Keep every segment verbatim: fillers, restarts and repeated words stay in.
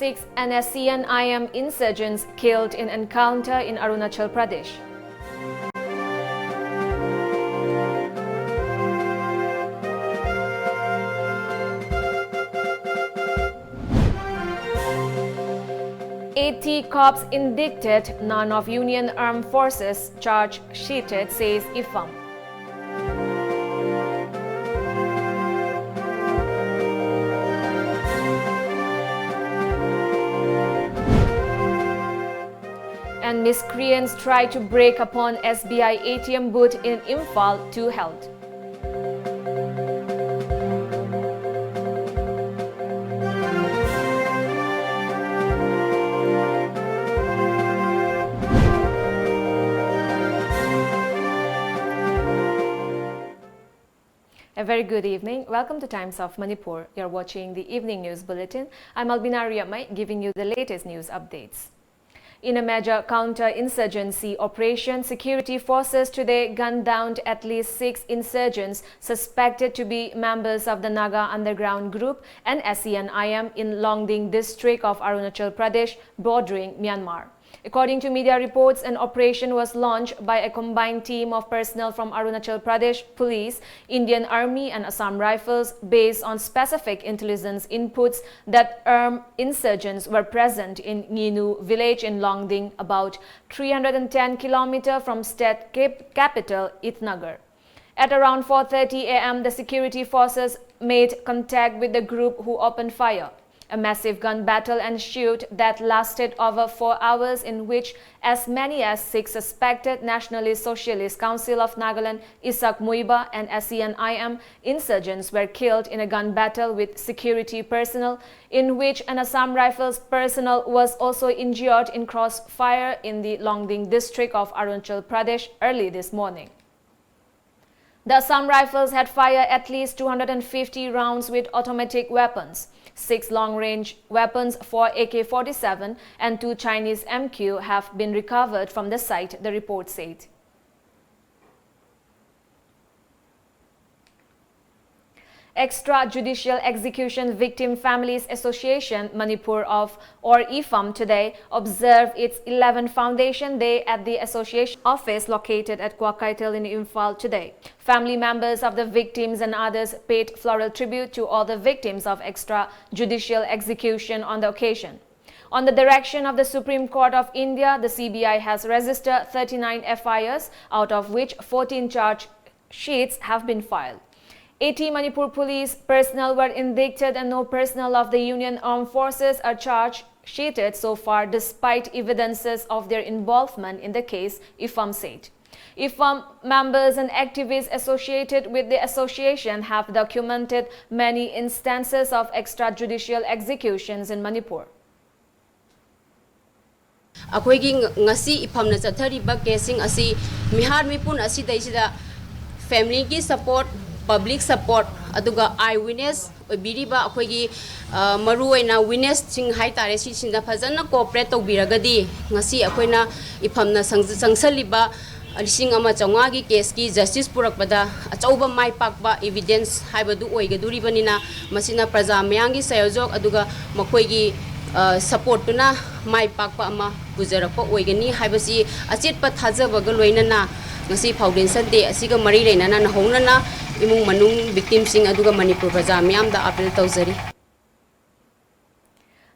Six N S C N I M insurgents killed in encounter in Arunachal Pradesh. Eighty cops indicted, none of Union Armed Forces charge sheeted, says IFAM. And miscreants try to break upon S B I A T M booth in Imphal, two held. A very good evening. Welcome to Times of Manipur. You're watching the evening news bulletin. I'm Albina Riamai, giving you the latest news updates. In a major counter-insurgency operation, security forces today gunned down at least six insurgents suspected to be members of the Naga underground group N S C N I M in Longding district of Arunachal Pradesh, bordering Myanmar. According to media reports, an operation was launched by a combined team of personnel from Arunachal Pradesh Police, Indian Army and Assam Rifles. Based on specific intelligence inputs, that armed insurgents were present in Nginu village in Longding, about three hundred ten kilometer from state cap- capital Itanagar. At around four thirty a m, the security forces made contact with the group, who opened fire. A massive gun battle ensued that lasted over four hours, in which as many as six suspected Nationalist Socialist Council of Nagaland, Isaac Muiba, and S C N I M insurgents were killed in a gun battle with security personnel, in which an Assam Rifles personnel was also injured in crossfire in the Longding district of Arunachal Pradesh early this morning. The Assam Rifles had fired at least two hundred fifty rounds with automatic weapons. Six long-range weapons, four A K forty-seven and two Chinese M Q, have been recovered from the site, the report said. Extrajudicial Execution Victim Families Association Manipur of, or IFAM, today observed its eleventh Foundation Day at the association office located at Kwaikaitel in Imphal today. Family members of the victims and others paid floral tribute to all the victims of extrajudicial execution on the occasion. On the direction of the Supreme Court of India, the C B I has registered thirty-nine F I Rs, out of which fourteen charge sheets have been filed. Eighty Manipur police personnel were indicted and no personnel of the Union Armed Forces are charge sheeted so far, despite evidences of their involvement in the case, IFAM said. IFAM members and activists associated with the association have documented many instances of extrajudicial executions in Manipur. ꯑꯩꯈꯣꯏꯒꯤ ꯉ-, ꯉꯁꯤ ꯏꯐꯝꯅ ꯆꯠꯊꯔꯤꯕ ꯀꯦꯁꯁꯤꯡ ꯑꯁꯤ ꯃꯤꯍꯥꯠ ꯃꯤꯄꯨꯟ ꯑꯁꯤꯗꯩꯁꯤꯗ ꯐꯦꯃꯤꯂꯤꯒꯤ support, public support, ꯑꯗꯨꯒ ꯑꯥꯏ witness ꯑꯣꯏꯕꯤꯔꯤꯕ ꯑꯩꯈꯣꯏꯒꯤ, ꯑ, ꯃꯔꯨꯑꯣꯏꯅ ꯋꯤꯠꯅꯦꯁꯁꯤꯡ ꯍꯥꯏꯇꯥꯔꯦ, ꯁꯤꯁꯤꯡꯗ ꯐꯖꯅ ꯀꯣꯑꯣꯄꯔꯦꯠ ꯇꯧꯕꯤꯔꯒꯗꯤ ꯉꯁꯤ ꯑꯩꯈꯣꯏꯅ ꯏꯐꯝꯅ ꯆꯪ-, ꯆꯪꯁꯜꯂꯤꯕ ꯂꯤꯁꯤꯡ ꯑꯃ ꯆꯥꯝꯃꯉꯥꯒꯤ ꯀꯦꯁꯀꯤ ꯖꯁꯇꯤꯁ ꯄꯨꯔꯛꯄꯗ ꯑꯆꯧꯕ ꯃꯥꯏ ꯄꯥꯛꯄ ꯏꯕꯤꯗꯦꯟꯁ ꯍꯥꯏꯕꯗꯨ ꯑꯣꯏꯒꯗꯣꯔꯤꯕꯅꯤꯅ, ꯃꯁꯤꯅ ꯄ꯭ꯔꯖꯥ ꯃꯌꯥꯝꯒꯤ ꯁꯍꯌꯣꯖꯣꯛ ꯑꯗꯨꯒ ꯃꯈꯣꯏꯒꯤ, ꯑ, ꯁꯄꯣꯔꯠꯇꯨꯅ ꯃꯥꯏ ꯄꯥꯛꯄ ꯑꯃ ꯄꯨꯖꯔꯛꯄ ꯑꯣꯏꯒꯅꯤ ꯍꯥꯏꯕꯁꯤ ꯑꯆꯦꯠꯄ ꯊꯥꯖꯕꯒ ꯂꯣꯏꯅꯅ ꯉꯁꯤ ꯐꯥꯎꯟꯗꯦꯁꯟ ꯗꯦ ꯑꯁꯤꯒ ꯃꯔꯤ ꯂꯩꯅꯅ ꯅꯧꯍꯧꯅꯅ ꯏꯃꯨꯡ ꯃꯅꯨꯡ ꯚꯤꯛꯇꯤꯝꯁꯤꯡ ꯑꯗꯨꯒ ꯃꯅꯤꯄꯨꯔ ꯄ꯭ꯔꯖꯥ ꯃꯤꯌꯥꯝꯗ ꯑꯥꯄꯤꯜ ꯇꯧꯖꯔꯤ꯫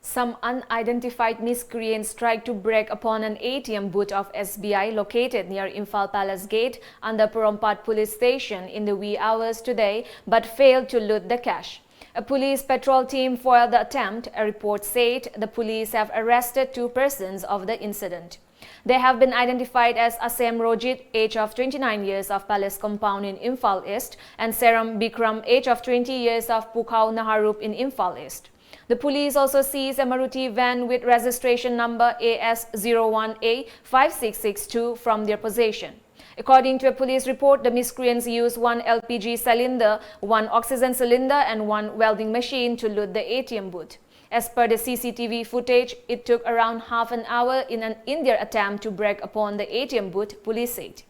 Some unidentified miscreants tried to break upon an A T M booth of S B I located near Imphal Palace Gate under Porompat Police Station in the wee hours today, but failed to loot the cash. A police patrol team foiled the attempt, a report said. The police have arrested two persons of the incident. They have been identified as Asem Rojit, age of twenty-nine years, of Palace Compound in Imphal East, and Seram Bikram, age of twenty years, of Pukhao Naharup in Imphal East. The police also seized a Maruti van with registration number A S zero one A five six six two from their possession. According to a police report, the miscreants used one L P G cylinder, one oxygen cylinder, and one welding machine to loot the A T M booth. As per the C C T V footage, it took around half an hour in an, in their attempt to break upon the A T M booth, police said.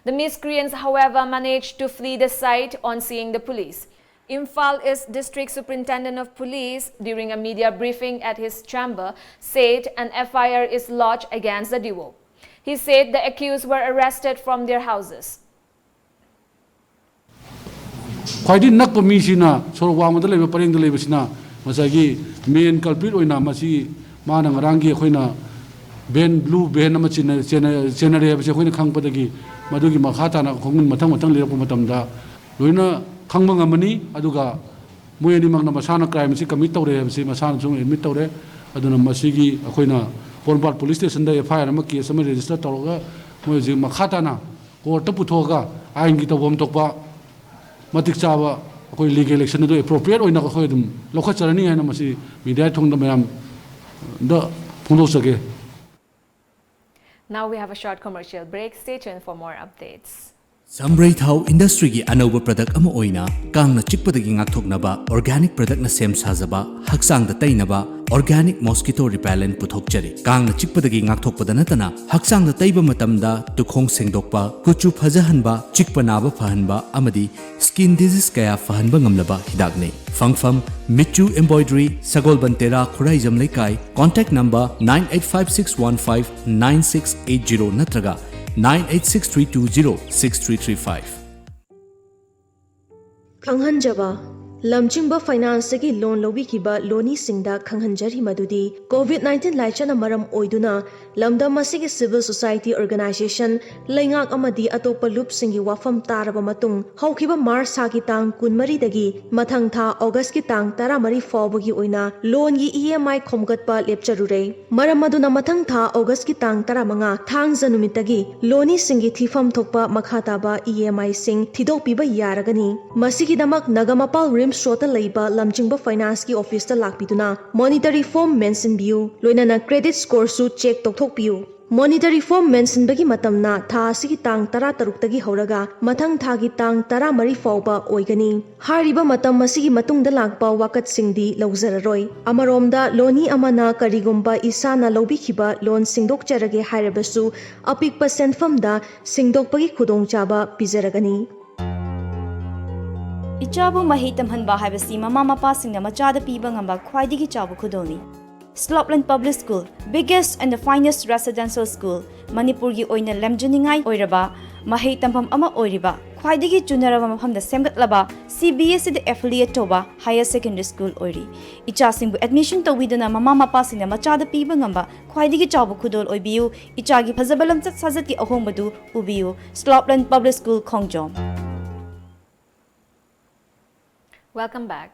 The miscreants, however, managed to flee the site on seeing the police. Imphal East District Superintendent of Police, during a media briefing at his chamber, said an F I R is lodged against the duo. He said the accused were arrested from their houses. ꯈ꯭ꯋꯥꯏꯗꯒꯤ ꯅꯛꯄ ꯃꯤꯁꯤꯅ ꯁꯣꯔꯣꯛ ꯋꯥꯡꯃꯗ ꯂꯩꯕ ꯄꯔꯦꯡꯗ ꯂꯩꯕꯁꯤꯅ ꯉꯁꯥꯏꯒꯤ main culprit ꯑꯣꯏꯅ ꯃꯁꯤ ꯃꯥꯅ ꯉꯔꯥꯡꯒꯤ ꯑꯩꯈꯣꯏꯅ van, blue van ꯑꯃ ꯆꯦꯟꯅ- ꯆꯦꯟꯅ- ꯆꯦꯟꯅꯔꯦ ꯍꯥꯏꯕꯁꯤ ꯑꯩꯈꯣꯏꯅ ꯈꯪꯕꯗꯒꯤ ꯃꯗꯨꯒꯤ ꯃꯈꯥ ꯇꯥꯅ ꯈꯣꯡꯒꯨꯟ ꯃꯊꯪ ꯃꯊꯪ ꯂꯤꯔꯛꯄ ꯃꯇꯝꯗ ꯂꯣꯏꯅ ꯈꯪꯕ ꯉꯝꯃꯅꯤ꯫ ꯑꯗꯨꯒ ꯃꯣꯏ ꯑꯅꯤꯃꯛꯅ ꯃꯁꯥꯅ crime ꯑꯁꯤ commit ꯇꯧꯔꯦ ꯍꯥꯏꯕꯁꯤ ꯃꯁꯥꯅꯁꯨ admit ꯇꯧꯔꯦ꯫ ꯑꯗꯨꯅ ꯃꯁꯤꯒꯤ ꯑꯩꯈꯣꯏꯅ ꯄꯣꯔꯣꯝꯄꯥꯠ police station the F I R ꯑꯃ, case ꯑꯃ register ꯇꯧꯔꯒ ꯃꯣꯏ ꯍꯧꯖꯤꯛ ꯃꯈꯥ ꯇꯥꯅ court ꯇ ꯄꯨꯊꯣꯛꯑꯒ ꯑꯥꯏꯟꯒꯤ ꯇꯧꯐꯝ ꯊꯣꯛꯄ ꯃꯇꯤꯛ ꯆꯥꯕ ꯑꯩꯈꯣꯏ legal action ꯑꯗꯨ appropriate ꯑꯣꯏꯅ ꯑꯩꯈꯣꯏ ꯑꯗꯨꯝ ꯂꯧꯈꯠꯆꯔꯅꯤ ꯍꯥꯏꯅ ꯃꯁꯤ media ꯊꯣꯡꯗ ꯃꯌꯥꯝꯗ ꯐꯣꯡꯗꯣꯛꯆꯒꯦ꯫ Now we have a short commercial break. Stay tuned for more updates. ꯁꯝꯕ꯭ꯔꯩ ꯊꯥꯎ ꯏꯟꯗꯁꯇ꯭ꯔꯤꯒꯤ ꯑꯅꯧꯕ ꯄ꯭ꯔꯗꯛ ꯑꯃ ꯑꯣꯏꯅ ꯀꯥꯡꯅ ꯆꯤꯛꯄꯗꯒꯤ ꯉꯥꯛꯊꯣꯛꯅꯕ ꯑꯣꯔꯒꯥꯅꯤꯛ ꯄ꯭ꯔꯗꯛꯅ ꯁꯦꯝ ꯁꯥꯖꯕ ꯍꯛꯆꯥꯡꯗ ꯇꯩꯅꯕ ꯑꯣꯔꯒꯥꯅꯤꯛ ꯃꯣꯁꯀꯤꯇꯣ ꯔꯤꯄꯦꯂꯦꯟ ꯄꯨꯊꯣꯛꯆꯔꯤ꯫ ꯀꯥꯡꯅ ꯆꯤꯛꯄꯗꯒꯤ ꯉꯥꯛꯊꯣꯛꯄꯗ ꯅꯠꯇꯅ ꯍꯛꯆꯥꯡꯗ ꯇꯩꯕ ꯃꯇꯝꯗ ꯇꯨꯈꯣꯡ ꯁꯦꯡꯗꯣꯛꯄ, ꯀꯨꯆꯨ ꯐꯖꯍꯟꯕ, ꯆꯤꯛꯄ ꯅꯥꯕ ꯐꯍꯟꯕ ꯑꯃꯗꯤ ꯁ꯭ꯀꯤꯟ ꯗꯤꯖꯤꯖ ꯀꯌꯥ ꯐꯍꯟꯕ ꯉꯝꯂꯕ ꯍꯤꯗꯥꯛꯅꯤ꯫ ꯐꯪꯐꯝ ꯃꯤꯠꯆꯨ embroidery, ꯁꯒꯣꯜꯕꯟ ꯇꯦꯔꯥ, ꯈꯨꯔꯥꯏꯖꯝ ꯂꯩꯀꯥꯏ꯫ Contact number nine eight five six one five nine six eight zero ꯅꯠꯇ꯭ꯔꯒ nine eight six three two zero six three three five꯫ ꯈꯪꯍꯟꯖꯕ꯫ ꯂꯝꯖꯤꯡꯕ ꯐꯥꯏꯅꯥꯟꯁꯇꯒꯤ ꯂꯣꯟ ꯂꯧꯕꯤꯈꯤꯕ ꯂꯣꯅꯤꯁꯤꯡꯗ ꯈꯪꯍꯟꯖꯔꯤ ꯃꯗꯨꯗꯤ, COVID nineteen ꯂꯥꯏꯆꯠꯅ ꯃꯔꯝ ꯑꯣꯏꯗꯨꯅ ꯂꯝꯗꯝ ꯑꯁꯤꯒꯤ civil society organization, ꯂꯩꯉꯥꯛ ꯑꯃꯗꯤ ꯑꯇꯣꯞꯄ ꯂꯨꯞꯁꯤꯡꯒꯤ ꯋꯥꯐꯝ ꯇꯥꯔꯕ ꯃꯇꯨꯡ, ꯍꯧꯈꯤꯕ ꯃꯥꯔꯆ ꯊꯥꯒꯤ ꯇꯥꯡ ꯀꯨꯟꯃꯔꯤꯗꯒꯤ ꯃꯊꯪ ꯊꯥ ꯑꯣꯒꯁꯀꯤ ꯇꯥꯡ ꯇꯔꯥꯃꯔꯤ ꯐꯥꯎꯕꯒꯤ ꯑꯣꯏꯅ ꯂꯣꯟꯒꯤ E M I ꯈꯣꯝꯒꯠꯄ ꯂꯦꯞꯆꯔꯨꯔꯦ꯫ ꯃꯔꯝ ꯑꯗꯨꯅ ꯃꯊꯪ ꯊꯥ ꯑꯣꯒꯁꯀꯤ ꯇꯥꯡ ꯇꯔꯥꯃꯉꯥ ꯊꯥꯡꯖ ꯅꯨꯃꯤꯠꯇꯒꯤ ꯂꯣꯅꯤꯁꯤꯡꯒꯤ ꯊꯤꯐꯝ ꯊꯣꯛꯄ ꯃꯈꯥ ꯇꯥꯕ E M I ꯁꯤꯡ ꯊꯤꯗꯣꯛꯄꯤꯕ ꯌꯥꯔꯒꯅꯤ꯫ ꯃꯁꯤꯒꯤꯗꯃꯛ ꯅꯒꯥꯃꯄꯥꯜ ꯔꯤꯝꯁ ꯔꯣꯗꯇ ꯂꯩꯕ ꯂꯝꯖꯤꯡꯕ ꯐꯥꯏꯅꯥꯟꯁꯀꯤ ꯑꯣꯐꯤꯁꯇ ꯂꯥꯛꯄꯤꯗꯨꯅ monetary form ꯃꯦꯟꯁꯤꯟꯕꯤꯌꯨ, ꯂꯣꯏꯅꯅ credit score ꯁꯨ check ꯇꯧꯊꯣꯛꯄꯤꯌꯨ꯫ Monetary form ꯃꯦꯟꯁꯤꯟꯕꯒꯤ ꯃꯇꯝꯅ ꯊꯥ ꯑꯁꯤꯒꯤ ꯇꯥꯡ ꯇꯔꯥꯇꯔꯨꯛꯇꯒꯤ ꯍꯧꯔꯒ ꯃꯊꯪ ꯊꯥꯒꯤ ꯇꯥꯡ ꯇꯔꯥꯃꯔꯤ ꯐꯥꯎꯕ ꯑꯣꯏꯒꯅꯤ꯫ ꯍꯥꯏꯔꯤꯕ ꯃꯇꯝ ꯑꯁꯤꯒꯤ ꯃꯇꯨꯡꯗ ꯂꯥꯛꯄ ꯋꯥꯀꯠꯁꯤꯡꯗꯤ ꯂꯧꯖꯔꯔꯣꯏ꯫ ꯑꯃꯔꯣꯝꯗ, ꯂꯣꯅꯤ ꯑꯃꯅ ꯀꯔꯤꯒꯨꯝꯕ ꯏꯁꯥꯅ ꯂꯧꯕꯤꯈꯤꯕ ꯂꯣꯟ ꯁꯤꯡꯗꯣꯛꯆꯔꯒꯦ ꯍꯥꯏꯔꯕꯁꯨ, ꯑꯄꯤꯛꯄ ꯁꯦꯟꯐꯝꯗ ꯁꯤꯡꯗꯣꯛꯄꯒꯤ ꯈꯨꯗꯣꯡꯆꯥꯕ ꯄꯤꯖꯔꯒꯅꯤ꯫ ꯃꯆꯥꯕꯨ ꯃꯍꯩ ꯇꯝꯍꯟꯕ ꯍꯥꯏꯕꯁꯤ ꯃꯃꯥ ꯃꯄꯥꯁꯤꯡꯅ ꯃꯆꯥꯗ ꯄꯤꯕ ꯉꯝꯕ ꯈ꯭ꯋꯥꯏꯗꯒꯤ ꯆꯥꯎꯕ ꯈꯨꯗꯣꯜꯅꯤ꯫ Slopeland public school, biggest and the finest residential school, ꯃꯅꯤꯄꯨꯔꯒꯤ ꯑꯣꯏꯅ ꯂꯝꯖꯤꯡꯅꯤꯡꯉꯥꯏ ꯑꯣꯏꯔꯕ ꯃꯍꯩ ꯇꯝꯐꯝ ꯑꯃ ꯑꯣꯏꯔꯤꯕ, ꯈ꯭ꯋꯥꯏꯗꯒꯤ ꯆꯨꯅꯔꯕ ꯃꯐꯝꯗ ꯁꯦꯝꯒꯠꯂꯕ, C B S E ꯗ affiliate ꯇꯧꯕ higher secondary school ꯑꯣꯏꯔꯤ꯫ ꯏꯆꯥꯁꯤꯡꯕꯨ admission ꯇꯧꯕꯤꯗꯨꯅ ꯃꯃꯥ ꯃꯄꯥꯁꯤꯡꯅ ꯃꯆꯥꯗ ꯄꯤꯕ ꯉꯝꯕ ꯈ꯭ꯋꯥꯏꯗꯒꯤ ꯆꯥꯎꯕ ꯈꯨꯗꯣꯜ ꯑꯣꯏꯕꯤꯌꯨ꯫ ꯏꯆꯥꯒꯤ ꯐꯖꯕ ꯂꯝꯆꯠ ꯁꯥꯖꯠꯀꯤ ꯑꯍꯣꯡꯕꯗꯨ ꯎꯕꯤꯌꯨ꯫ ꯁ꯭ꯂꯣꯞꯂꯦꯟ public school, Khongjom. Welcome back.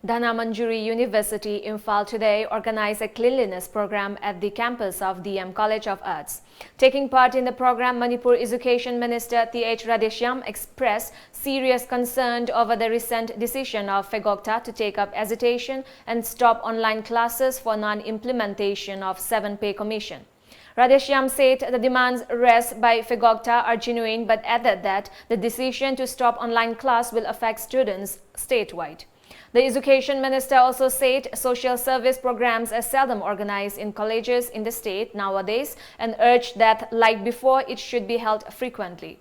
Dhanamanjuri University, Imphal today organized a cleanliness program at the campus of D M College of Arts. Taking part in the program, Manipur Education Minister Th Radheshyam expressed serious concern over the recent decision of Phegokta to take up agitation and stop online classes for non-implementation of seven Pay Commission. Radheshyam said the demands raised by Phegokta are genuine, but added that the decision to stop online class will affect students statewide. The education minister also said social service programs are seldom organized in colleges in the state nowadays and urged that, like before, it should be held frequently.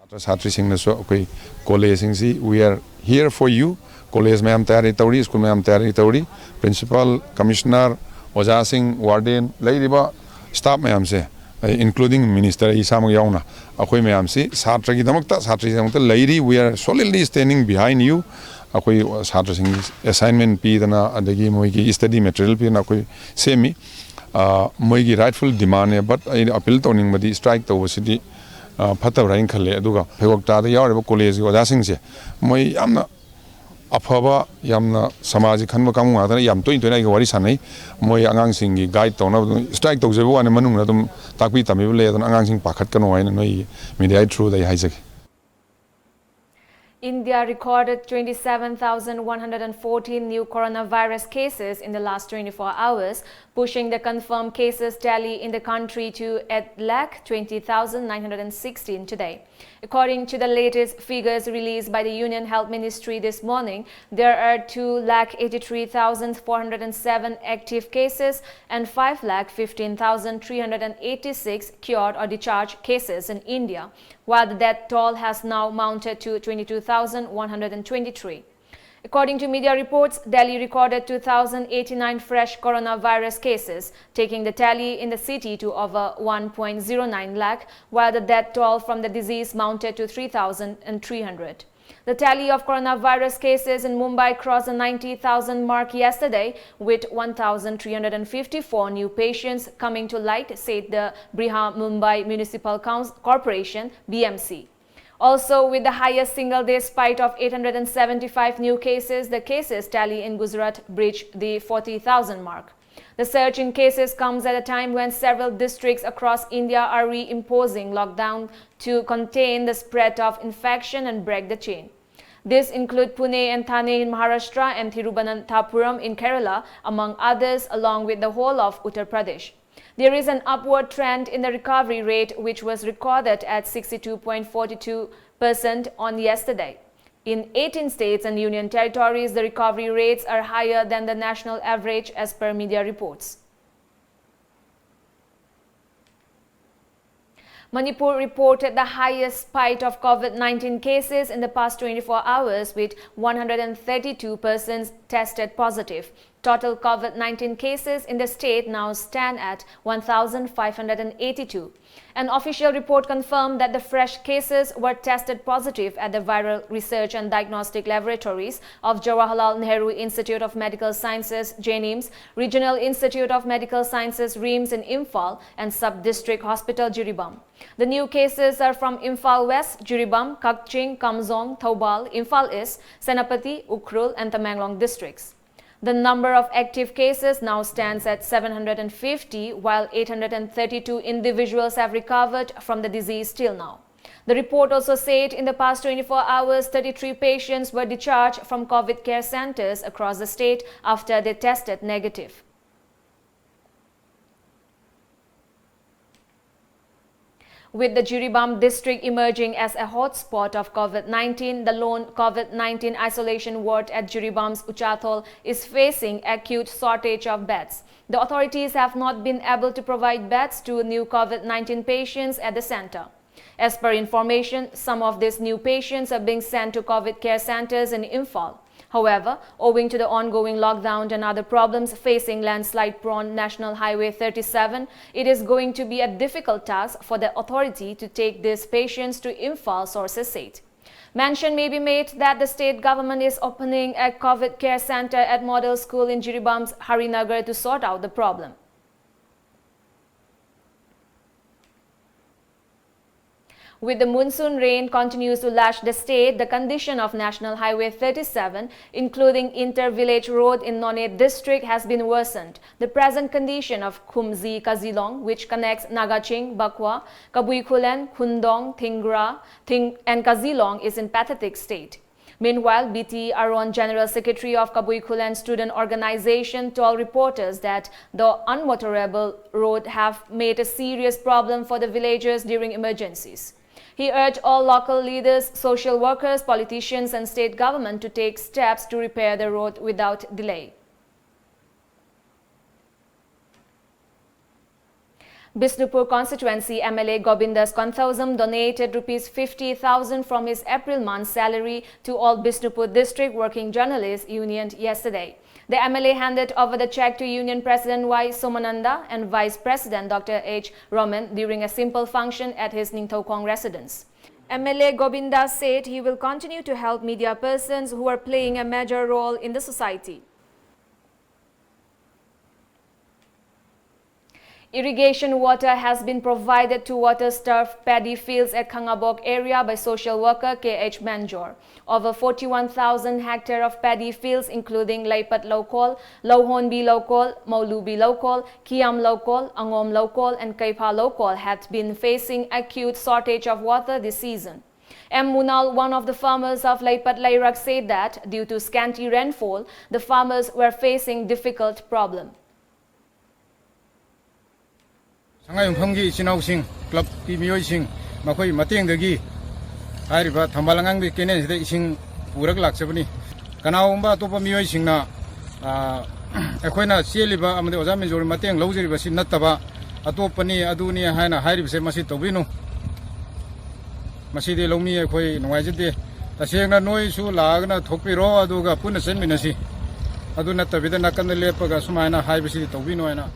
ꯁꯥꯇ꯭ꯔ ꯁꯥꯇ꯭ꯔꯤꯁꯤꯡꯅꯁꯨ ꯑꯩꯈꯣꯏ ꯀꯣꯂꯦꯖꯁꯤꯡꯁꯤ, we are here for you. College ꯃꯌꯥꯝ ꯇꯌꯥꯔꯤ ꯇꯧꯔꯤ, school ꯃꯌꯥꯝ ꯇꯌꯥꯔꯤ ꯇꯧꯔꯤ꯫ Principal, commissioner, ꯑꯣꯖꯥꯁꯤꯡ, warden, ꯂꯩꯔꯤꯕ staff ꯃꯌꯥꯝꯁꯦ, including minister, ꯑꯩ ꯏꯁꯥꯃꯛ ꯌꯥꯎꯅ, ꯑꯩꯈꯣꯏ ꯃꯌꯥꯝꯁꯤ ꯁꯥꯇ꯭ꯔꯒꯤꯗꯃꯛꯇ, ꯁꯥꯇ꯭ꯔꯒꯤꯗꯃꯛꯇ ꯂꯩꯔꯤ꯫ We are solidly standing behind you. ꯑꯩꯈꯣꯏ ꯁꯥꯇ꯭ꯔꯁꯤꯡ assignment ꯄꯤꯗꯅ, ꯑꯗꯒꯤ ꯃꯣꯏꯒꯤ study material ꯄꯤꯗꯅ ꯑꯩꯈꯣꯏ ꯁꯦꯝꯃꯤ꯫ ꯑ, ꯃꯣꯏꯒꯤ rightful demandꯅꯦ, but ꯑꯩꯅ appeal ꯇꯧꯅꯤꯡꯕꯗꯤ strike ꯇꯧꯕꯁꯤꯗꯤ, ꯑ, ꯐꯠꯇꯕ꯭ꯔꯥ ꯍꯥꯏꯅ ꯈꯜꯂꯦ꯫ ꯑꯗꯨꯒ ꯐꯩꯒꯣꯛꯇꯥꯗ ꯌꯥꯎꯔꯤꯕ ꯀꯣꯂꯦꯖꯀꯤ ꯑꯣꯖꯥꯁꯤꯡꯁꯦ, ꯃꯣꯏ ꯌꯥꯝꯅ ꯑꯐꯕ, ꯌꯥꯝꯅ ꯁꯃꯥꯖꯒꯤ ꯈꯟꯕ ꯀꯥꯡꯕꯨ ꯉꯥꯛꯇꯅ ꯌꯥꯝ ꯇꯣꯏꯅ ꯇꯣꯏꯅ ꯑꯩꯒ ꯋꯥꯔꯤ ꯁꯥꯟꯅꯩ꯫ ꯃꯣꯏ ꯑꯉꯥꯡꯁꯤꯡꯒꯤ guide ꯇꯧꯅꯕ ꯑꯗꯨꯝ strike ꯇꯧꯖꯕ ꯋꯥꯅꯤ, ꯃꯅꯨꯡꯗ ꯑꯗꯨꯝ ꯇꯥꯛꯄꯤ ꯇꯝꯕꯤꯕ ꯂꯩ꯫ ꯑꯗꯨꯅ ꯑꯉꯥꯡꯁꯤꯡ ꯄꯥꯈꯠꯀꯅꯣ ꯍꯥꯏꯅ ꯅꯣꯏꯒꯤ media throughꯗ ꯑꯩ ꯍꯥꯏꯖꯒꯦ꯫ India recorded twenty-seven thousand one hundred fourteen new coronavirus cases in the last twenty-four hours, pushing the confirmed cases tally in the country to eight lakh twenty thousand nine hundred sixteen today. According to the latest figures released by the Union Health Ministry this morning, there are two lakh eighty-three thousand four hundred seven active cases and five lakh fifteen thousand three hundred eighty-six cured or discharged cases in India, while the death toll has now mounted to twenty-two thousand one hundred twenty-three. According to media reports, Delhi recorded two thousand eighty-nine fresh coronavirus cases, taking the tally in the city to over one point zero nine lakh, while the death toll from the disease mounted to three thousand three hundred. The tally of coronavirus cases in Mumbai crossed the ninety thousand mark yesterday, with one thousand three hundred fifty-four new patients coming to light, said the Brihan Mumbai Municipal Couns-, Corporation, B M C. Also, with the highest single day spike of eight hundred seventy-five new cases, the cases tally in Gujarat breached the forty thousand mark. The surge in cases comes at a time when several districts across India are reimposing lockdown to contain the spread of infection and break the chain. These include Pune and Thane in Maharashtra and Thiruvananthapuram in Kerala, among others, along with the whole of Uttar Pradesh. There is an upward trend in the recovery rate, which was recorded at sixty-two point four two percent on yesterday. In eighteen states and union territories, the recovery rates are higher than the national average, as per media reports. Manipur reported the highest spike of COVID nineteen cases in the past twenty-four hours, with one hundred thirty-two persons tested positive. Total COVID nineteen cases in the state now stand at one thousand five hundred eighty-two. An official report confirmed that the fresh cases were tested positive at the Viral Research and Diagnostic Laboratories of Jawaharlal Nehru Institute of Medical Sciences, JNIMS, Regional Institute of Medical Sciences, RIMS, in Imphal, and Sub-District Hospital, Jiribam. The new cases are from Imphal West, Jiribam, Kakching, Kamjong, Thoubal, Imphal East, Senapati, Ukhrul, and Tamenglong districts. The number of active cases now stands at seven hundred fifty, while eight hundred thirty-two individuals have recovered from the disease till now. The report also said in the past twenty-four hours, thirty-three patients were discharged from COVID care centers across the state after they tested negative. With the Jiribam district emerging as a hotspot of COVID nineteen, the lone COVID nineteen isolation ward at Jiribam's Uchathol is facing acute shortage of beds. The authorities have not been able to provide beds to new COVID nineteen patients at the center. As per information, some of these new patients are being sent to COVID care centers in Imphal. However, owing to the ongoing lockdown and other problems facing landslide-prone National Highway thirty-seven, it is going to be a difficult task for the authority to take these patients to Imphal, sources said. Mention may be made that the state government is opening a COVID care center at Model School in Jiribam's Harinagar to sort out the problem. With the monsoon rain continues to lash the state, the condition of National Highway thirty-seven, including inter-village road in Noney district, has been worsened. The present condition of Khumzi Kazilong, which connects Nagaching, Bakwa, Kabui Khulen, Khundong, Thingra, Thing, and Kazilong, is in pathetic state. Meanwhile, B T Aron, General Secretary of Kabui Khulen Student Organization, told reporters that the unmotorable road have made a serious problem for the villagers during emergencies. He urged all local leaders, social workers, politicians, and state government to take steps to repair the road without delay. Bishnupur constituency M L A Govindas Konthoujam donated rupees fifty thousand from his April month salary to all Bishnupur district working journalists union yesterday. The M L A handed over the check to Union President Y Somananda and Vice President Doctor H Roman during a simple function at his Ningthoukong residence. M L A Govinda said he will continue to help media persons who are playing a major role in the society. Irrigation water has been provided to water-starved paddy fields at Khangabok area by social worker K H Manjor. Over forty-one thousand hectare of paddy fields, including Leipat Lokol, Louhonbi Lokol, Moulubi Lokol, Kiam Lokol, Angom Lokol, and Keipha Lokol, had been facing acute shortage of water this season. M Munal, one of the farmers of Leipat Leirak, said that due to scanty rainfall, the farmers were facing difficult problem. ꯁꯉꯥꯏꯌꯨꯝꯐꯝꯒꯤ ꯏꯆꯤꯟ ꯏꯅꯥꯎꯁꯤꯡ, ꯀ꯭ꯂꯕꯀꯤ ꯃꯤꯑꯣꯏꯁꯤꯡ, ꯃꯈꯣꯏ ꯃꯇꯦꯡꯗꯒꯤ ꯍꯥꯏꯔꯤꯕ ꯊꯝꯕꯥꯜ ꯑꯉꯥꯡꯕꯤ ꯀꯦꯅꯦꯜꯁꯤꯗ ꯏꯁꯤꯡ ꯄꯨꯔꯒ ꯂꯥꯛꯆꯕꯅꯤ꯫ ꯀꯅꯥꯒꯨꯝꯕ ꯑꯇꯣꯞꯄ ꯃꯤꯑꯣꯏꯁꯤꯡꯅ, ꯑ, ꯑꯩꯈꯣꯏꯅ ꯆꯦꯜꯂꯤꯕ ꯑꯃꯗꯤ ꯑꯣꯖꯥ ꯃꯦꯟꯖꯣꯔꯒꯤ ꯃꯇꯦꯡ ꯂꯧꯖꯔꯤꯕꯁꯤ ꯅꯠꯇꯕ ꯑꯇꯣꯞꯄꯅꯤ, ꯑꯗꯨꯅꯤ ꯍꯥꯏꯅ ꯍꯥꯏꯔꯤꯕꯁꯦ, ꯃꯁꯤ ꯇꯧꯕꯤꯅꯨ꯫ ꯃꯁꯤꯗꯤ ꯂꯧꯃꯤ ꯑꯩꯈꯣꯏ ꯅꯨꯡꯉꯥꯏꯖꯗꯦ꯫ ꯇꯁꯦꯡꯅ ꯅꯣꯏꯁꯨ ꯂꯥꯛꯑꯒꯅ ꯊꯣꯛꯄꯤꯔꯣ, ꯑꯗꯨꯒ ꯄꯨꯟꯅ ꯆꯦꯟꯃꯤꯟꯅꯁꯤ꯫ ꯑꯗꯨ ꯅꯠꯇꯕꯤꯗ ꯅꯥꯀꯟꯗ ꯂꯦꯞꯄꯒ ꯁꯨꯃꯥꯏꯅ ꯍꯥꯏꯕꯁꯤꯗꯤ ꯇꯧꯕꯤꯅꯨ ꯍꯥꯏꯅ꯫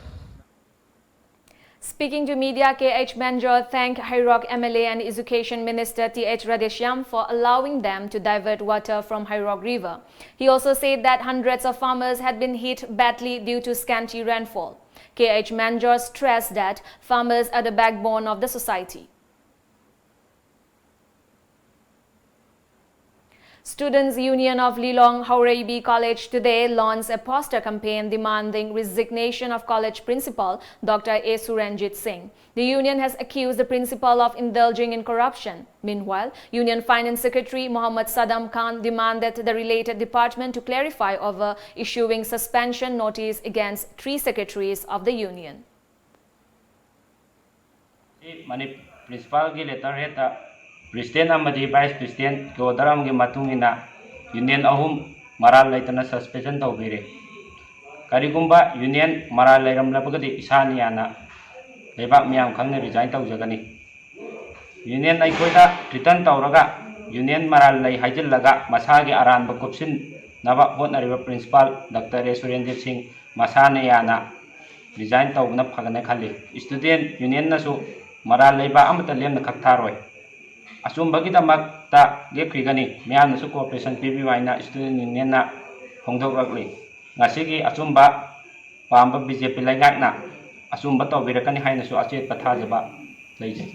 Speaking to media, K H Manjor thanked Hairok M L A and Education Minister T H Radheshyam for allowing them to divert water from Hairok River. He also said that hundreds of farmers had been hit badly due to scanty rainfall. K H Manjor stressed that farmers are the backbone of the society. Students Union of Lilong Haoreibi College today launched a poster campaign demanding resignation of college principal Doctor A Suranjit Singh. The union has accused the principal of indulging in corruption. Meanwhile, Union Finance Secretary Mohammad Sadam Khan demanded the related department to clarify over issuing suspension notice against three secretaries of the union. ꯃꯅꯤ ꯄ꯭ꯔꯤꯟꯁꯤꯄꯥꯜꯒꯤ letter ꯍꯦꯠꯇ president ꯑꯃꯗꯤ vice ꯄ꯭ꯔꯦꯁꯤꯗꯦꯟꯒꯤ order ꯑꯃꯒꯤ ꯃꯇꯨꯡ ꯏꯟꯅ union ꯑꯍꯨꯝ ꯃꯔꯥꯜ ꯂꯩꯇꯅ ꯁꯁꯄꯦꯟꯁꯟ ꯇꯧꯕꯤꯔꯦ꯫ ꯀꯔꯤꯒꯨꯝꯕ ꯌꯨꯅꯤꯌꯟ ꯃꯔꯥꯜ ꯂꯩꯔꯝꯂꯕꯒꯗꯤ ꯏꯁꯥꯅ ꯌꯥꯅ ꯂꯩꯕꯥꯛ ꯃꯤꯌꯥꯝ ꯈꯪꯅ ꯔꯤꯖꯥꯏꯟ ꯇꯧꯖꯒꯅꯤ꯫ ꯌꯨꯅꯤꯌꯟ ꯑꯩꯈꯣꯏꯗ ꯊ꯭ꯔꯤꯇꯟ ꯇꯧꯔꯒ ꯌꯨꯅꯤꯌꯟ ꯃꯔꯥꯜ ꯂꯩ ꯍꯥꯏꯖꯤꯜꯂꯒ ꯃꯁꯥꯒꯤ ꯑꯔꯥꯟꯕ ꯀꯨꯞꯁꯤꯟꯅꯕ ꯍꯣꯠꯅꯔꯤꯕ ꯄ꯭ꯔꯤꯟꯁꯤꯄꯥꯜ ꯗꯥꯛꯇꯔ ꯑꯦ ꯁꯨꯔꯦꯟꯗ꯭ꯔ ꯁꯤꯡ ꯃꯁꯥꯅ ꯌꯥꯅ ꯔꯤꯖꯥꯏꯟ ꯇꯧꯕꯅ ꯐꯒꯅꯤ ꯈꯜꯂꯤ꯫ ꯏꯁꯇꯨꯗꯦꯟ ꯌꯨꯅꯤꯌꯟꯅꯁꯨ ꯃꯔꯥꯜ ꯂꯩꯕ ꯑꯃꯠꯇ ꯂꯦꯝꯅ ꯈꯛ ꯊꯥꯔꯣꯏ꯫ ꯑꯆꯨꯝꯕꯒꯤꯗꯃꯛꯇ ꯂꯦꯞꯈꯤꯒꯅꯤ꯫ ꯃꯤꯌꯥꯝꯅꯁꯨ ꯀꯣꯑꯣꯄꯔꯦꯁꯟ ꯄꯤꯕꯤꯌꯨ ꯍꯥꯏꯅ ꯏꯁꯇꯨꯗꯦꯟ ꯌꯨꯅꯤꯌꯟꯅ ꯐꯣꯡꯗꯣꯛꯂꯛꯂꯤ꯫ ꯉꯁꯤꯒꯤ ꯑꯆꯨꯝꯕ ꯄꯥꯝꯕ ꯕꯤ ꯖꯦ ꯄꯤ ꯂꯩꯉꯥꯛꯅ ꯑꯆꯨꯝꯕ ꯇꯧꯕꯤꯔꯛꯀꯅꯤ ꯍꯥꯏꯅꯁꯨ ꯑꯆꯦꯠꯄ ꯊꯥꯖꯕ ꯂꯩꯖꯩ꯫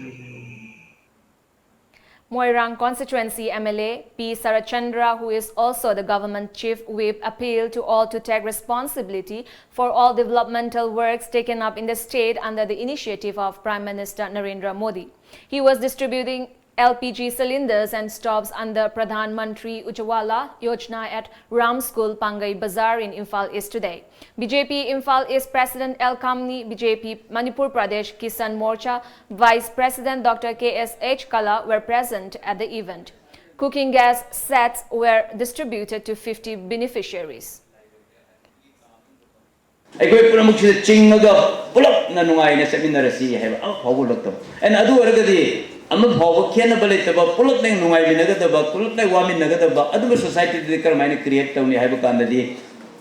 Moirang constituency M L A P Sarachandra, who is also the government chief whip, appealed to all to take responsibility for all developmental works taken up in the state under the initiative of Prime Minister Narendra Modi. He was distributing L P G cylinders and stoves under Pradhan Mantri Ujjwala Yojana at Ram School, Pangai Bazar in Imphal East today. B J P Imphal East President L Kamni, B J P Manipur Pradesh Kisan Morcha Vice President Doctor K S H Kala were present at the event. Cooking gas sets were distributed to fifty beneficiaries. ꯑꯩꯈꯣꯏ ꯄꯨꯝꯅꯃꯛꯁꯤꯗ ꯆꯤꯡꯉꯒ ꯄꯨꯂꯞꯅ ꯅꯨꯡꯉꯥꯏꯅ ꯆꯠꯃꯤꯟꯅꯔꯁꯤ ꯍꯥꯏꯕ ꯑꯃ ꯐꯥꯎꯕ ꯎꯠꯂꯛꯇꯕ꯫ And ꯑꯗꯨ ꯑꯣꯏꯔꯒꯗꯤ ꯑꯃ ꯐꯥꯎꯕ ꯈꯦꯠꯅꯕ ꯂꯩꯇꯕ, ꯄꯨꯂꯞꯅ ꯅꯨꯡꯉꯥꯏꯃꯤꯟꯅꯒꯗꯕ, ꯄꯨꯂꯞꯅ ꯋꯥꯃꯤꯟꯅꯒꯗꯕ ꯑꯗꯨꯒꯨꯝꯕ ꯁꯣꯁꯥꯏꯇꯤꯗꯨꯗꯤ ꯀꯔꯝꯍꯥꯏꯅ ꯀ꯭ꯔꯤꯌꯦꯠ ꯇꯧꯅꯤ ꯍꯥꯏꯕ ꯀꯥꯟꯗꯗꯤ,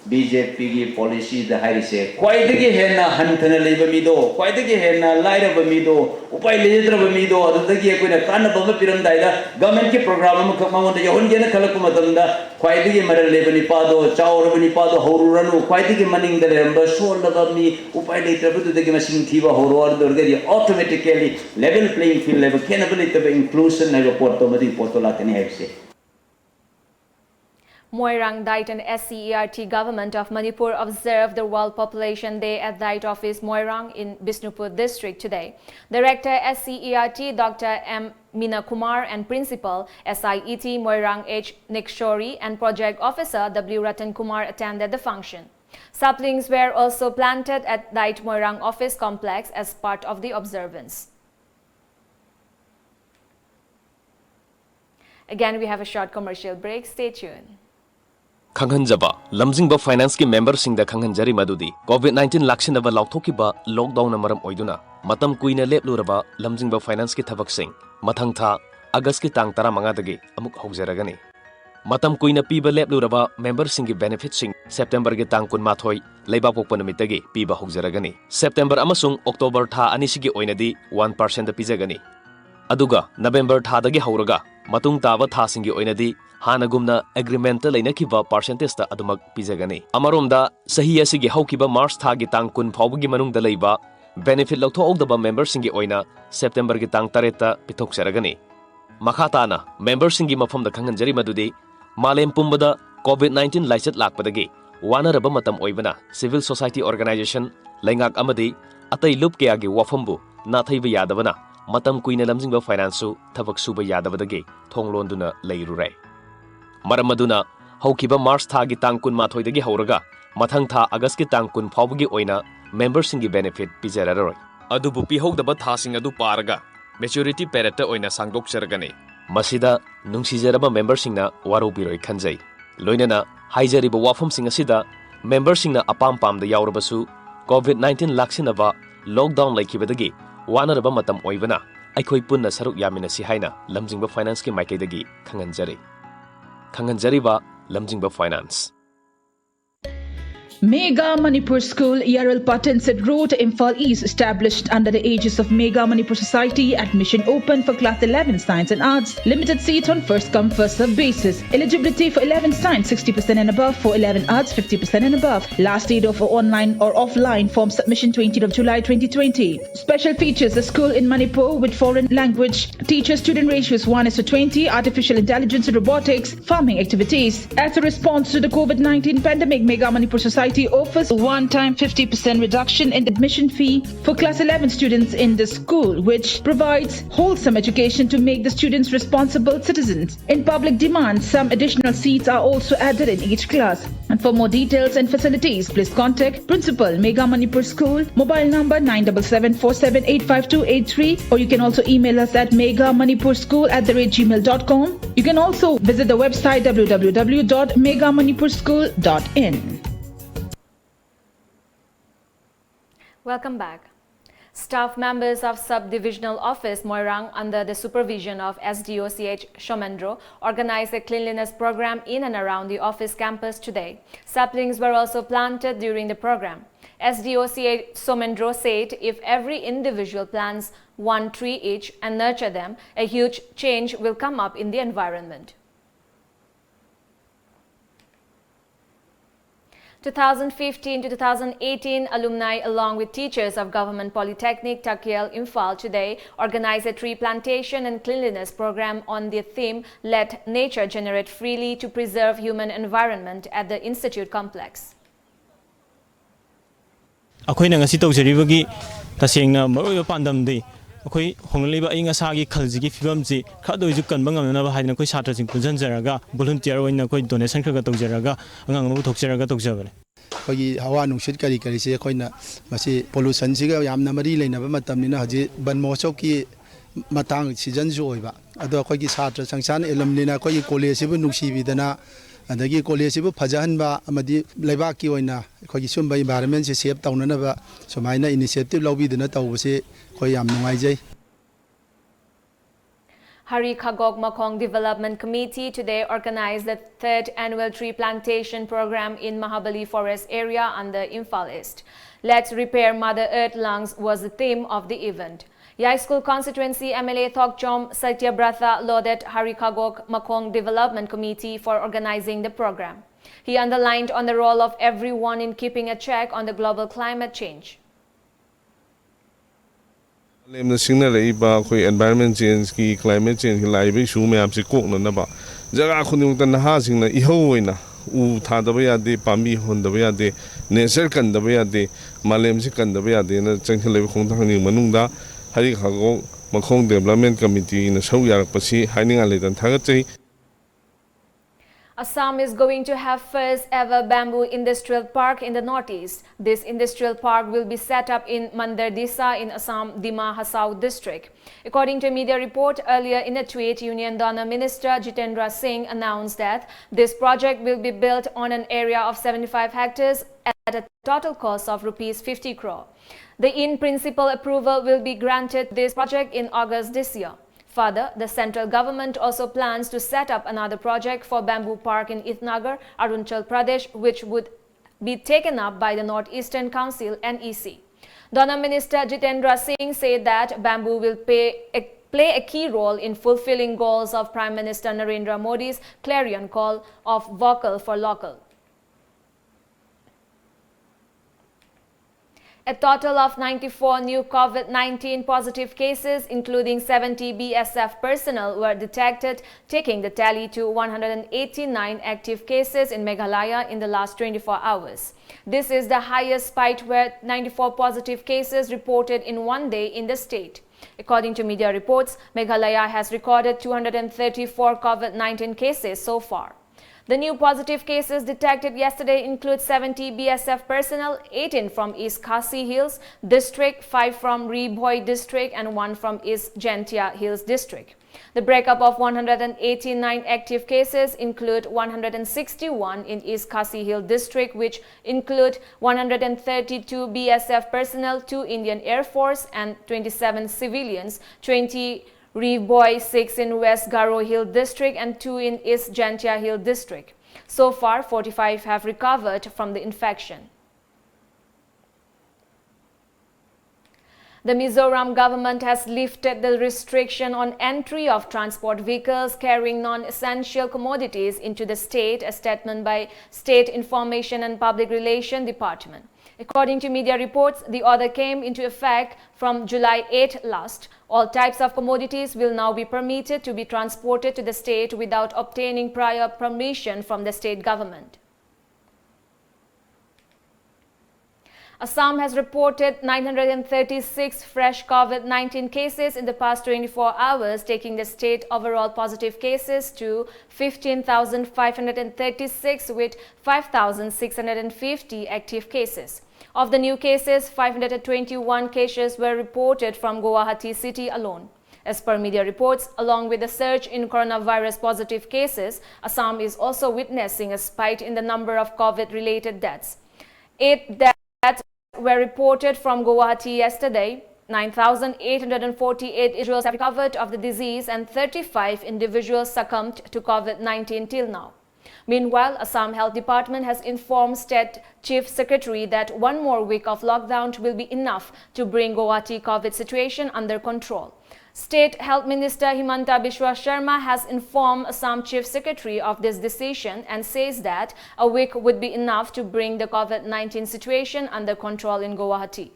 ꯕꯤ ꯖꯦ ꯄꯤꯒꯤ ꯄꯣꯂꯤꯁꯤꯗ ꯍꯥꯏꯔꯤꯁꯦ, ꯈ꯭ꯋꯥꯏꯗꯒꯤ ꯍꯦꯟꯅ ꯍꯟꯊꯅ ꯂꯩꯕ ꯃꯤꯗꯣ, ꯈ꯭ꯋꯥꯏꯗꯒꯤ ꯍꯦꯟꯅ ꯂꯥꯏꯔꯕ ꯃꯤꯗꯣ, ꯎꯄꯥꯏ ꯂꯩꯖꯗ꯭ꯔꯕ ꯃꯤꯗꯣ, ꯑꯗꯨꯗꯒꯤ ꯑꯩꯈꯣꯏꯅ ꯀꯥꯟꯅꯕ ꯑꯃ ꯄꯤꯔꯝꯗꯥꯏꯗ ꯒꯚꯔꯟꯃꯦꯟꯠꯀꯤ ꯄ꯭ꯔꯣꯒ꯭ꯔꯥꯝ ꯑꯃꯈꯛ ꯃꯉꯣꯟꯗ ꯌꯧꯍꯟꯒꯦꯅ ꯈꯜꯂꯛꯄ ꯃꯇꯝꯗ, ꯈ꯭ꯋꯥꯏꯗꯒꯤ ꯃꯔꯜ ꯂꯩꯕ ꯅꯤꯄꯥꯗꯣ, ꯆꯥꯎꯔꯕ ꯅꯤꯄꯥꯗꯣ ꯍꯧꯔꯨꯔꯅꯨ, ꯈ꯭ꯋꯥꯏꯗꯒꯤ ꯃꯅꯤꯡꯗ ꯂꯩꯔꯝꯕ ꯁꯣꯜꯂꯕ ꯃꯤ, ꯎꯄꯥꯏ ꯂꯩꯇ꯭ꯔꯕꯗꯨꯗꯒꯤ ꯃꯁꯤꯡ ꯊꯤꯕ ꯍꯧꯔꯣ꯫ ꯑꯗꯨ ꯑꯣꯏꯔꯒꯗꯤ automatically level playing field ꯍꯥꯏꯕ, ꯈꯦꯠꯅꯕ ꯂꯩꯇꯕ inclusion ꯍꯥꯏꯕ ꯄꯣꯠꯇꯣ, ꯃꯗꯨꯒꯤ ꯄꯣꯠꯇꯣ ꯂꯥꯛꯀꯅꯤ ꯍꯥꯏꯕꯁꯦ꯫ Moirang Dight and S C E R T Government of Manipur observed the World Population Day at Dight Office Moirang in Bishnupur District today. Director S C E R T Doctor M Mina Kumar and Principal S I E T Moirang H Nikshori and Project Officer W Ratan Kumar attended the function. Saplings were also planted at Dight Moirang Office Complex as part of the observance. Again, we have a short commercial break. Stay tuned. ꯈꯪꯍꯟꯖꯕ, ꯂꯝꯖꯤꯡꯕ ꯐꯥꯏꯅꯥꯟꯁꯀꯤ ꯃꯦꯝꯕꯔꯁꯤꯡꯗ ꯈꯪꯍꯟꯖꯔꯤ ꯃꯗꯨꯗꯤ COVID nineteen ꯂꯥꯛꯁꯤꯟꯅꯕ ꯂꯥꯎꯊꯣꯛꯈꯤꯕ ꯂꯣꯛꯗꯥꯎꯟꯅ ꯃꯔꯝ ꯑꯣꯏꯗꯨꯅ ꯃꯇꯝ ꯀꯨꯏꯅ ꯂꯦꯞꯂꯨꯔꯕ ꯂꯝꯖꯤꯡꯕ ꯐꯥꯏꯅꯥꯟꯁꯀꯤ ꯊꯕꯛꯁꯤꯡ ꯃꯊꯪ ꯊꯥ ꯑꯥꯒꯁꯀꯤ ꯇꯥꯡ ꯇꯔꯥꯃꯉꯥꯗꯒꯤ ꯑꯃꯨꯛ ꯍꯧꯖꯔꯒꯅꯤ꯫ ꯃꯇꯝ ꯀꯨꯏꯅ ꯄꯤꯕ ꯂꯦꯞꯂꯨꯔꯕ ꯃꯦꯝꯕꯔꯁꯤꯡꯒꯤ ꯕꯦꯅꯤꯐꯤꯠꯁꯤꯡ ꯁꯦꯞꯇꯦꯝꯕꯔꯒꯤ ꯇꯥꯡ ꯀꯨꯟꯃꯥꯊꯣꯏ ꯂꯩꯕꯥꯛꯄꯣꯛꯄ ꯅꯨꯃꯤꯠꯇꯒꯤ ꯄꯤꯕ ꯍꯧꯖꯔꯒꯅꯤ꯫ ꯁꯦꯞꯇꯦꯝꯕꯔ ꯑꯃꯁꯨꯡ ꯑꯣꯛꯇꯣꯕꯔ ꯊꯥ ꯑꯅꯤꯁꯤꯒꯤ ꯑꯣꯏꯅꯗꯤ ꯋꯥꯟ ꯄꯥꯔꯁꯦꯟꯠ ꯄꯤꯖꯒꯅꯤ꯫ ꯑꯗꯨꯒ ꯅꯕꯦꯝꯕꯔ ꯊꯥꯗꯒꯤ ꯍꯧꯔꯒ ꯃꯇꯨꯡ ꯇꯥꯕ ꯊꯥꯁꯤꯡꯒꯤ ꯑꯣꯏꯅꯗꯤ ꯍꯥꯟꯅꯒꯨꯝꯅ ꯑꯦꯒ꯭ꯔꯤꯃꯦꯟꯠꯇ ꯂꯩꯅꯈꯤꯕ ꯄꯥꯔꯁꯦꯟꯇꯦꯖꯇ ꯑꯗꯨꯃꯛ ꯄꯤꯖꯒꯅꯤ꯫ ꯑꯃꯔꯣꯝꯗ, ꯆꯍꯤ ꯑꯁꯤꯒꯤ ꯍꯧꯈꯤꯕ ꯃꯥꯔꯆ ꯊꯥꯒꯤ ꯇꯥꯡ ꯀꯨꯟ ꯐꯥꯎꯕꯒꯤ ꯃꯅꯨꯡꯗ ꯂꯩꯕ Benefit ꯂꯧꯊꯣꯛꯍꯧꯗꯕ memberꯁꯤꯡꯒꯤ ꯑꯣꯏꯅ Septemberꯒꯤ ꯇꯥꯡ ꯇꯔꯦꯠꯇ ꯄꯤꯊꯣꯛꯆꯔꯒꯅꯤ꯫ ꯃꯈꯥ ꯇꯥꯅ memberꯁꯤꯡꯒꯤ ꯃꯐꯝꯗ ꯈꯪꯍꯟꯖꯔꯤ ꯃꯗꯨꯗꯤ, ꯃꯥꯂꯦꯝ ꯄꯨꯝꯕꯗ COVID nineteen ꯂꯥꯏꯆꯠ ꯂꯥꯛꯄꯗꯒꯤ ꯋꯥꯅꯔꯕ ꯃꯇꯝ ꯑꯣꯏꯕꯅ civil society organization, ꯂꯩꯉꯥꯛ ꯑꯃꯗꯤ ꯑꯇꯩ ꯂꯨꯞ ꯀꯌꯥꯒꯤ ꯋꯥꯐꯝꯕꯨ ꯅꯥꯊꯩꯕ ꯌꯥꯗꯕꯅ ꯃꯇꯝ ꯀꯨꯏꯅ ꯂꯝꯖꯤꯡꯕ financeꯁꯨ ꯊꯕꯛ ꯁꯨꯕ ꯌꯥꯗꯕꯗꯒꯤ ꯊꯣꯡ ꯂꯣꯟꯗꯨꯅ ꯂꯩꯔꯨꯔꯦ꯫ ꯃꯔꯝ ꯑꯗꯨꯅ ꯍꯧꯈꯤꯕ March ꯊꯥꯒꯤ ꯇꯥꯡ ꯀꯨꯟꯃꯥꯊꯣꯏꯗꯒꯤ ꯍꯧꯔꯒ ꯃꯊꯪ ꯊꯥ Augustꯀꯤ ꯇꯥꯡ ꯀꯨꯟ ꯐꯥꯎꯕꯒꯤ ꯑꯣꯏꯅ memberꯁꯤꯡꯒꯤ benefit ꯄꯤꯖꯔꯔꯣꯏ꯫ ꯑꯗꯨꯕꯨ ꯄꯤꯍꯧꯗꯕ ꯊꯥꯁꯤꯡ ꯑꯗꯨ ꯄꯥꯔꯒ maturity periodꯇ ꯑꯣꯏꯅ ꯁꯥꯡꯗꯣꯛꯆꯔꯒꯅꯤ꯫ ꯃꯁꯤꯗ ꯅꯨꯡꯁꯤꯖꯔꯕ memberꯁꯤꯡꯅ ꯋꯥꯔꯧꯕꯤꯔꯣꯏ ꯈꯟꯖꯩ꯫ ꯂꯣꯏꯅꯅ ꯍꯥꯏꯖꯔꯤꯕ ꯋꯥꯐꯝꯁꯤꯡ ꯑꯁꯤꯗ memberꯁꯤꯡꯅ ꯑꯄꯥꯝ ꯄꯥꯝꯗ ꯌꯥꯎꯔꯕꯁꯨ, COVID nineteen ꯂꯥꯛꯁꯤꯟꯅꯕ lockdown ꯂꯩꯈꯤꯕꯗꯒꯤ ꯋꯥꯅꯔꯕ ꯃꯇꯝ ꯑꯣꯏꯕꯅ ꯑꯩꯈꯣꯏ ꯄꯨꯟꯅ ꯁꯔꯨꯛ ꯌꯥꯃꯤꯟꯅꯁꯤ ꯍꯥꯏꯅ ꯂꯝꯖꯤꯡꯕ financeꯀꯤ ꯃꯥꯏꯀꯩꯗꯒꯤ ꯈꯪꯍꯟꯖꯔꯤ꯫ ꯈꯪꯍꯟꯖꯔꯤꯕ ꯂꯝꯖꯤꯡꯕ finance꯫ Mega Manipur School, Yarulpa Tenset Road, Imphal East, established under the aegis of Mega Manipur Society. Admission open for class eleven Science and Arts. Limited seats on first come, first serve basis. Eligibility for eleven Science, sixty percent and above. For eleven Arts, fifty percent and above. Last date of online or offline form submission, twentieth of July twenty twenty. Special features: the school in Manipur with foreign language teacher-student ratio is one is to twenty, artificial intelligence and robotics, farming activities. As a response to the COVID nineteen pandemic, Mega Manipur Society offers a one-time fifty percent reduction in admission fee for class eleven students in the school, which provides wholesome education to make the students responsible citizens. In public demand, some additional seats are also added in each class. And for more details and facilities, please contact Principal, Mega Manipur School, mobile number nine seven seven four seven eight five two eight three, or you can also email us at mega manipur school at the rate gmail dot com. You can also visit the website w w w dot mega manipur school dot in. Welcome back. Staff members of Sub-Divisional Office Moirang, under the supervision of S D O C H Somendro, organized a cleanliness program in and around the office campus today. Saplings were also planted during the program. S D O C H Somendro said if every individual plants one tree each and nurture them, a huge change will come up in the environment. Two thousand fifteen to two thousand eighteen alumni, along with teachers of Government Polytechnic Takial Imphal, today organized a tree plantation and cleanliness program on the theme "Let Nature Generate Freely to Preserve Human Environment" at the Institute complex. ꯑꯩꯈꯣꯏꯅ ꯉꯁꯤ ꯇꯧꯖꯔꯤꯕꯒꯤ ꯇꯁꯦꯡꯅ ꯃꯔꯨꯑꯣꯏꯕ ꯄꯥꯟꯗꯝꯗꯤ ꯑꯩꯈꯣꯏ ꯍꯣꯡꯂꯛꯂꯤꯕ ꯑꯏꯪ ꯑꯁꯥꯒꯤ ꯈꯜꯁꯤꯒꯤ ꯐꯤꯕꯝꯁꯤ ꯈꯔꯗ ꯑꯣꯏꯁꯨ ꯀꯟꯕ ꯉꯝꯅꯅꯕ ꯍꯥꯏꯗꯅ ꯑꯩꯈꯣꯏ ꯁꯥꯇ꯭ꯔꯁꯤꯡ ꯄꯨꯟꯁꯤꯟꯖꯔꯒ volunteer ꯑꯣꯏꯅ ꯑꯩꯈꯣꯏ donation ꯈꯔ ꯈꯔ ꯇꯧꯖꯔꯒ ꯑꯉꯥꯡ ꯑꯃ ꯄꯨꯊꯣꯛꯆꯔꯒ ꯇꯧꯖꯕꯅꯤ꯫ ꯑꯩꯈꯣꯏꯒꯤ ꯍꯋꯥ ꯅꯨꯡꯁꯤꯠ ꯀꯔꯤ ꯀꯔꯤꯁꯦ ꯑꯩꯈꯣꯏꯅ ꯃꯁꯤ pollutionꯁꯤꯒ ꯌꯥꯝꯅ ꯃꯔꯤ ꯂꯩꯅꯕ ꯃꯇꯝꯅꯤꯅ ꯍꯧꯖꯤꯛ ꯕꯟ ꯃꯍꯣꯠꯁꯕꯀꯤ ꯃꯇꯥꯡ seasonꯁꯨ ꯑꯣꯏꯕ, ꯑꯗꯣ ꯑꯩꯈꯣꯏꯒꯤ ꯁꯥꯇ꯭ꯔ ꯁꯪꯁꯊꯥꯟ alumniꯅ ꯑꯩꯈꯣꯏꯒꯤ collegeꯁꯤꯕꯨ ꯅꯨꯡꯁꯤꯕꯤꯗꯅ ꯑꯗꯒꯤ collegeꯁꯤꯕꯨ ꯐꯖꯍꯟꯕ ꯑꯃꯗꯤ ꯂꯩꯕꯥꯛꯀꯤ ꯑꯣꯏꯅ ꯑꯩꯈꯣꯏꯒꯤ ꯁꯨꯝꯕ environmentꯁꯦ save ꯇꯧꯅꯅꯕ ꯁꯨꯃꯥꯏꯅ initiative ꯂꯧꯕꯤꯗꯨꯅ ꯇꯧꯕꯁꯦ ꯑꯩꯈꯣꯏ ꯌꯥꯝ ꯅꯨꯡꯉꯥꯏꯖꯩ꯫ Hari Khagok Makhong Development Committee today organized the third annual tree plantation program in Mahabali Forest area under Imphal East. "Let's Repair Mother Earth Lungs" was the theme of the event. Yaskul Constituency M L A Thokchom Satyabratha lauded Hari Khagok Makhong Development Committee for organizing the program. He underlined on the role of everyone in keeping a check on the global climate change. ꯃꯥꯂꯦꯝꯅ ꯁꯤꯡꯅꯔꯛꯏꯕ ꯑꯩꯈꯣꯏ environment changeꯀꯤ, climate changeꯀꯤ ꯂꯥꯛꯏꯕ issue ꯃꯌꯥꯝꯁꯤ ꯀꯣꯛꯅꯅꯕ ꯖꯒꯥ ꯈꯨꯗꯤꯡꯃꯛꯇ ꯅꯍꯥꯁꯤꯡꯅ ꯏꯍꯧ ꯑꯣꯏꯅ ꯎ ꯊꯥꯗꯕ ꯌꯥꯗꯦ, ꯄꯥꯝꯕꯤ ꯍꯣꯟꯗꯕ ꯌꯥꯗꯦ, nature ꯀꯟꯗꯕ ꯌꯥꯗꯦ, ꯃꯥꯂꯦꯝꯁꯤ ꯀꯟꯗꯕ ꯌꯥꯗꯦꯅ ꯆꯪꯁꯤꯜꯂꯛꯏꯕ ꯈꯣꯡꯊꯥꯡꯁꯤꯡ ꯃꯅꯨꯡꯗ ꯍꯔꯤ ꯈꯥꯒꯣꯛ ꯃꯈꯣꯡ Development Committeeꯅ ꯁꯔꯨꯛ ꯌꯥꯔꯛꯄꯁꯤ ꯍꯥꯏꯅꯤꯡꯉꯥꯏ ꯂꯩꯇꯅ ꯊꯥꯒꯠꯆꯩ꯫ Assam is going to have first ever bamboo industrial park in the northeast. This industrial park will be set up in Mandardisa in Assam, Dima Hasao district. According to a media report, earlier in a tweet, Union DoNER Minister Jitendra Singh announced that this project will be built on an area of seventy-five hectares at a total cost of rupees fifty crore. The in-principle approval will be granted this project in August this year. Further, the central government also plans to set up another project for bamboo park in Itanagar, Arunachal Pradesh, which would be taken up by the North Eastern Council, NEC. DoNER Minister Jitendra Singh said that bamboo will pay a, play a key role in fulfilling goals of Prime Minister Narendra Modi's clarion call of vocal for local. A total of ninety-four new COVID nineteen positive cases, including seventy B S F personnel, were detected, taking the tally to one hundred eighty-nine active cases in Meghalaya in the last twenty-four hours. This is the highest spike where ninety-four positive cases reported in one day in the state. According to media reports, Meghalaya has recorded two hundred thirty-four COVID nineteen cases so far. The new positive cases detected yesterday include seventy B S F personnel, eighteen from East Khasi Hills District, five from Ri Bhoi District, and one from East Jaintia Hills District. The breakup of one hundred eighty-nine active cases include one hundred sixty-one in East Khasi Hills District, which include one hundred thirty-two B S F personnel, two Indian Air Force, and twenty-seven civilians, twenty Ri Bhoi, six in West Garo Hills District, and two in East Jaintia Hills District. So far, forty-five have recovered from the infection. The Mizoram government has lifted the restriction on entry of transport vehicles carrying non-essential commodities into the state, a statement by State Information and Public Relation Department. According to media reports, the order came into effect from July eighth last. All types of commodities will now be permitted to be transported to the state without obtaining prior permission from the state government. Assam has reported nine hundred thirty-six fresh COVID nineteen cases in the past twenty-four hours, taking the state overall positive cases to fifteen thousand five hundred thirty-six, with five thousand six hundred fifty active cases. Of the new cases, five hundred twenty-one cases were reported from Guwahati city alone. As per media reports, along with the surge in coronavirus positive cases, Assam is also witnessing a spike in the number of COVID-related deaths. Eight deaths were reported from Guwahati yesterday. Nine thousand eight hundred forty-eight individuals have recovered of the disease and thirty-five individuals succumbed to COVID nineteen till now. Meanwhile, Assam Health Department has informed State Chief Secretary that one more week of lockdown will be enough to bring Guwahati COVID situation under control. State Health Minister Himanta Biswa Sharma has informed Assam Chief Secretary of this decision and says that a week would be enough to bring the COVID nineteen situation under control in Guwahati.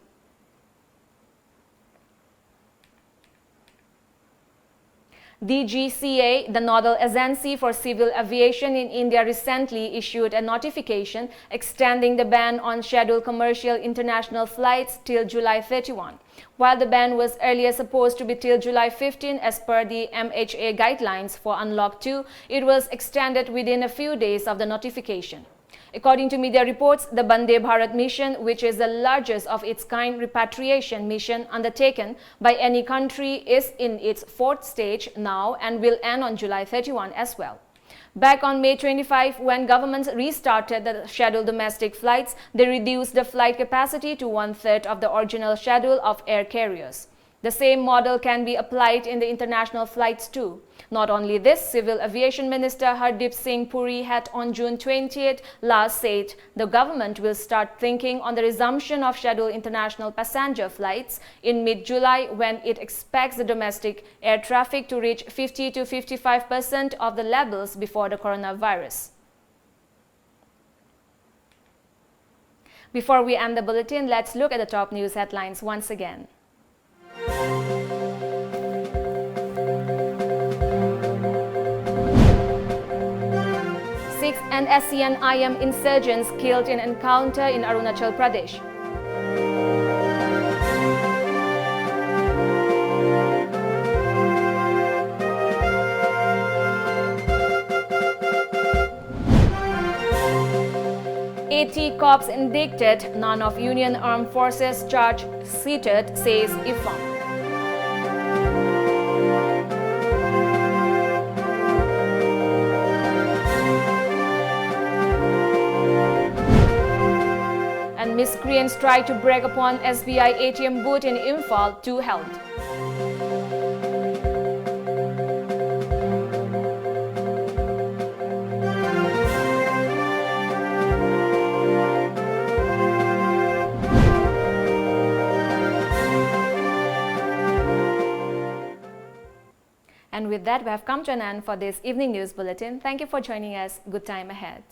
D G C A, the nodal agency for civil aviation in India, recently issued a notification extending the ban on scheduled commercial international flights till July thirty-one. While the ban was earlier supposed to be till July fifteen as per the M H A guidelines for Unlock two, it was extended within a few days of the notification. According to media reports, the Vande Bharat mission, which is the largest of its kind repatriation mission undertaken by any country, is in its fourth stage now and will end on July thirty-one as well. Back on May twenty-five, when governments restarted the scheduled domestic flights, they reduced the flight capacity to one-third of the original schedule of air carriers. The same model can be applied in the international flights too. Not only this, Civil Aviation Minister Hardeep Singh Puri had on June twentieth last said the government will start thinking on the resumption of scheduled international passenger flights in mid-July, when it expects the domestic air traffic to reach fifty to fifty-five percent of the levels before the coronavirus. Before we end the bulletin, let's look at the top news headlines once again. Six N S C N-I M insurgents killed in encounter in Arunachal Pradesh. Eighty cops indicted, none of Union Armed Forces charge sheeted, says IFFAN. And miscreants try to break upon S B I A T M booth in Imphal, two held. And with that, we have come to an end for this evening news bulletin. Thank you for joining us. Good time ahead.